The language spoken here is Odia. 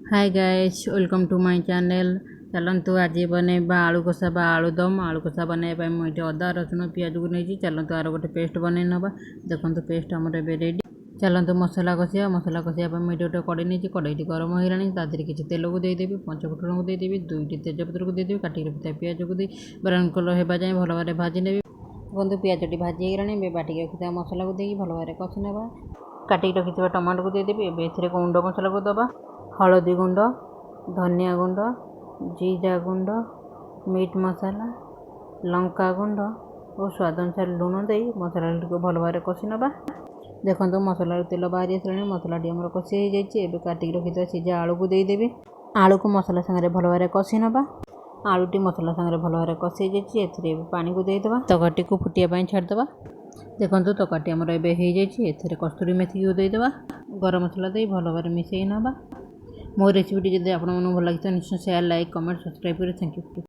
Hi guys, welcome to my channel. ଚାଲନ୍ତୁ, ଆଜି ବନେଇବା ଆଳୁ କଷା ବା ଆଳୁଦମ। ଆଳୁ କଷା ବନେଇବା ପାଇଁ ମୁଁ ଏଠି ଅଦା, ରସୁଣ, ପିଆଜକୁ ନେଇଛି। ଚାଲନ୍ତୁ, ଆର ଗୋଟେ ପେଷ୍ଟ ବନେଇ ନେବା। ଦେଖନ୍ତୁ, ପେଷ୍ଟ ଆମର ଏବେ ରେଡ଼ି। ଚାଲନ୍ତୁ, ମସଲା କଷିବା। ମସଲା କଷିବା ପାଇଁ ମୁଁ ଏଠି ଗୋଟେ କଡ଼େଇ ନେଇଛି। କଡ଼େଇଟି ଗରମ ହୋଇଗଲାଣି। ତା ଦେହରେ କିଛି ତେଲକୁ ଦେଇଦେବି, ପଞ୍ଚ ଫୁଟଣକୁ ଦେଇଦେବି, ଦୁଇଟି ତେଜପତ୍ରକୁ ଦେଇଦେବି। କାଟିକି ରଖିଥିବା ପିଆଜକୁ ଦେଇ ବ୍ରାଉନ୍ କଲର୍ ହେବା ଯାଏଁ ଭଲ ଭାବରେ ଭାଜି ନେବି। ଦେଖନ୍ତୁ, ପିଆଜଟି ଭାଜି ହେଇଗଲାଣି। ଏବେ ବାଟିକି ରଖିଥିବା ମସଲାକୁ ଦେଇକି ଭଲ ଭାବରେ କଷି ନେବା। କାଟିକି ରଖିଥିବା ଟମାଟୋକୁ ଦେଇଦେବି। ଏବେ ଏଥିରେ ଗୁଣ୍ଡ ମସଲାକୁ ଦେବା। ହଳଦୀ ଗୁଣ୍ଡ, ଧନିଆ ଗୁଣ୍ଡ, ଜିରା ଗୁଣ୍ଡ, ମିଟ୍ ମସଲା, ଲଙ୍କା ଗୁଣ୍ଡ ଓ ସ୍ୱାଦ ଅନୁସାରେ ଲୁଣ ଦେଇ ମସଲାଟିକୁ ଭଲ ଭାବରେ କଷି ନେବା। ଦେଖନ୍ତୁ, ମସଲାରୁ ତେଲ ବାହାରି ଆସିଲାଣି। ମସଲାଟି ଆମର କଷି ହେଇଯାଇଛି। ଏବେ କାଟିକି ରଖିଥିବା ସିଝା ଆଳୁକୁ ଦେଇଦେବି। ଆଳୁକୁ ମସଲା ସାଙ୍ଗରେ ଭଲ ଭାବରେ କଷି ନେବା। ଆଳୁଟି ମସଲା ସାଙ୍ଗରେ ଭଲ ଭାବରେ କଷି ହେଇଯାଇଛି। ଏଥିରେ ଏବେ ପାଣିକୁ ଦେଇଦେବା। ତରକାରୀଟିକୁ ଫୁଟିବା ପାଇଁ ଛାଡ଼ିଦେବା। ଦେଖନ୍ତୁ, ତରକାରୀଟି ଆମର ଏବେ ହେଇଯାଇଛି। ଏଥିରେ କସ୍ତୁରୀ ମେଥିକୁ ଦେଇଦେବା। ଗରମ ମସଲା ଦେଇ ଭଲ ଭାବରେ ମିଶାଇ ନେବା। ମୋ ରେସିପିଟି ଯଦି ଆପଣମାନଙ୍କୁ ଭଲ ଲାଗିଥିବ, ନିଶ୍ଚୟ ସେୟାର, ଲାଇକ୍, କମେଣ୍ଟ, ସବସ୍କ୍ରାଇବ୍ କରିବେ। Thank you.